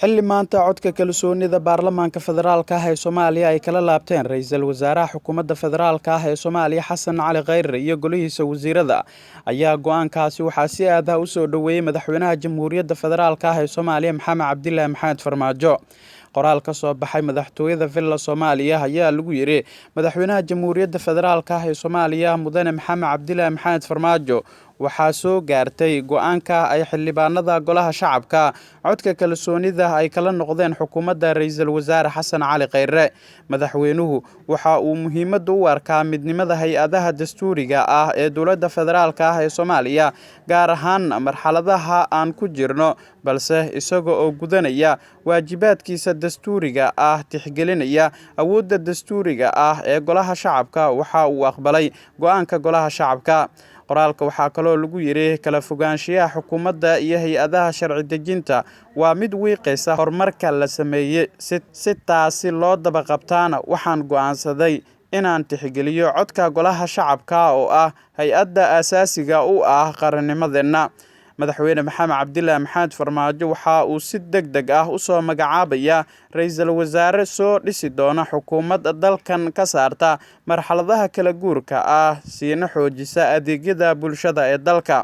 Xilli maanta codka kalsoonida baarlamaanka federaalka ah ee Soomaaliya ay kala laabteen ra'iisul wasaaraha xukuumadda federaalka ah ee Soomaaliya Xasan Cali Khayre iyo golihiisa wasiirada, ayaa go'aankaasi waxaa si aad ah u soo dhoweeyey madaxweynaha Jamhuuriyadda Federaalka ah ee Soomaaliya Maxamed Cabdilaahi Maxamed Farmaajo. Qoraal ka soo baxay madaxtooyada Villa Soomaaliya ayaa lagu yiri: Madaxweynaha Jamhuuriyadda Federaalka ah ee Soomaaliya Mudane Maxamed Cabdilaahi Maxamed Farmaajo waxaa soo gaartay go'aanka ay xildhibaanada golaha shacabka codka kalsoonida ay kala noqdeen xukuumadda ra'iisul wasaare Xasan Cali Khayre. Madaxweynuhu waxa uu muhiimadda u arkaa midnimada hay-adaha dastuuriga ah ee dowladda federaalka ah ee Soomaaliya, gaar ahaan marxaladaha aan ku jirno, balse isaga oo gudanaya waajibaadkiisa dastuuriga ah, tixgelinaya awoodda dastuuriga ah ee golaha shacabka, waxa uu aqbalay go'aanka golaha shacabka. Qoraalka waxaa kaloo lagu yiri: kala fogaanshiyaha xukuumadda iyo hay-adaha sharci dejinta waa mid wiiqaysa horumarka la sameeyey, si taasi loo daba qabtaana waxaan go'aansaday inaan tixgeliyo codka golaha shacabka oo ah hay-adda aasaasiga u ah qarannimadeenna. Madaxweyne Maxamed Cabdilaahi Maxamed Farmaajo waxa uu si deg deg ah u soo magacaabaya ra'iisul wasaare soo dhisi doona xukuumad dalkan ka saarta marxaladaha kala guurka ah, siina xoojisa adeegyada bulshada ee dalka.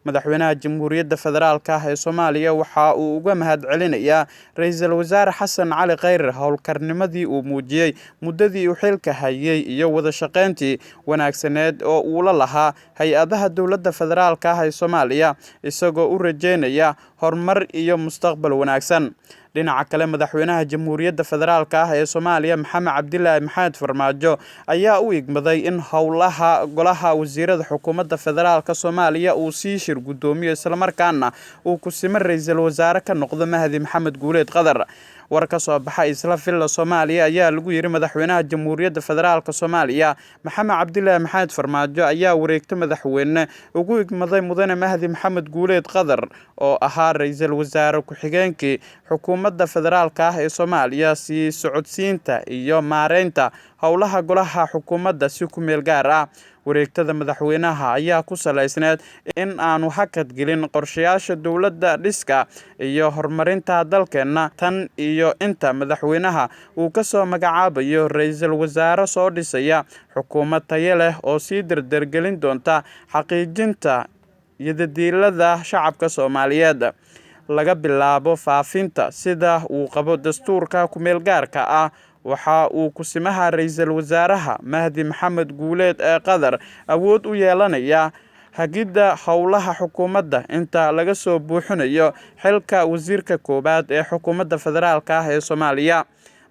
Madaxweynaha Jamhuuriyadda Federaalka ah ee Soomaaliya waxa uu uga mahadcelinayaa ra'iisul wasaare Xasan Cali Khayre howlkarnimadii uu muujiyey muddadii uu xilka hayay iyo wada shaqayntii wanaagsaneed oo uu la lahaa hay-adaha dowladda federaalka ah ee Soomaaliya, isagoo u rajeynaya horumar iyo mustaqbal wanaagsan. Dhinaca kale, madaxweynaha Jamhuuriyadda Federaalka ah ee Soomaaliya Maxamed Cabdilaahi Maxamed Farmaajo ayaa u igmaday in howlaha golaha wasiirada xukuumadda federaalka Soomaaliya uu sii shir guddoomiyo, islamarkaana uu kusimo ra'iisul wasaare ka noqdo Mahdi Maxamed Guuleed Qadar. War ka soo baxay isla Villa Soomaaliya ayaa lagu yiri: madaxweynaha Jamhuuriyadda Federaalka Soomaaliya Maxamed Cabdilaahi Maxamed Farmaajo ayaa wareegto madaxweyne ugu igmaday Mudane Mahdi Maxamed Guuleed Qadar oo ahaa ra'iisul wasaare ku-xigeenkii xukuumadda federaalka ah ee Soomaaliya sii socodsiinta iyo maareynta howlaha golaha xukuumadda si ku meel gaar ah. Wareegtada madaxweynaha ayaa ku salaysneed in aanu hakad gelin qorshayaasha dowladda dhiska iyo horumarinta dalkeenna tan iyo inta madaxweynaha uu ka soo magacaabayo ra'iisul wasaare soo dhisaya xukuumad tayo leh oo sii dardargelin doonta xaqiijinta yadadiilada shacabka Soomaaliyeed. Laga bilaabo faafinta, sida uu qabo dastuurka ku-meel gaarka ah, waxa uu kusimaha ra'iisul wasaaraha Mahdi Maxamed Guuleed ee Qadar awood u yeelanaya hagidda howlaha xukuumadda inta laga soo buuxinayo xilka wasiirka koowaad ee xukuumadda federaalka ah ee Soomaaliya.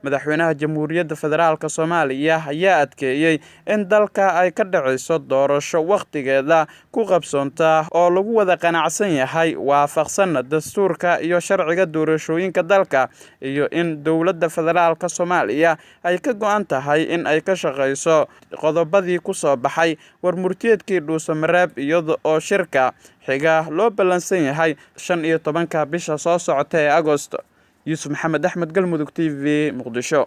Madaxweynaha Jamhuuriyadda Federaalka Soomaaliya ayaa adkeeyey in dalka ay ka dhacayso doorasho wakhtigeeda ku qabsoonta oo lagu wada qanacsan yahay, waafaqsanna dastuurka iyo sharciga doorashooyinka dalka, iyo in dowladda federaalka Soomaaliya ay ka go'an tahay in ay ka shaqeyso qodobadii ku soo baxay warmurtiyeedkii Dhuusamareeb, iyada oo shirka xiga loo ballansan yahay 15-ka bisha soo socota ee Agost. Yuusuf Maxamed Axmed, Galmudug TV, Muqdisho.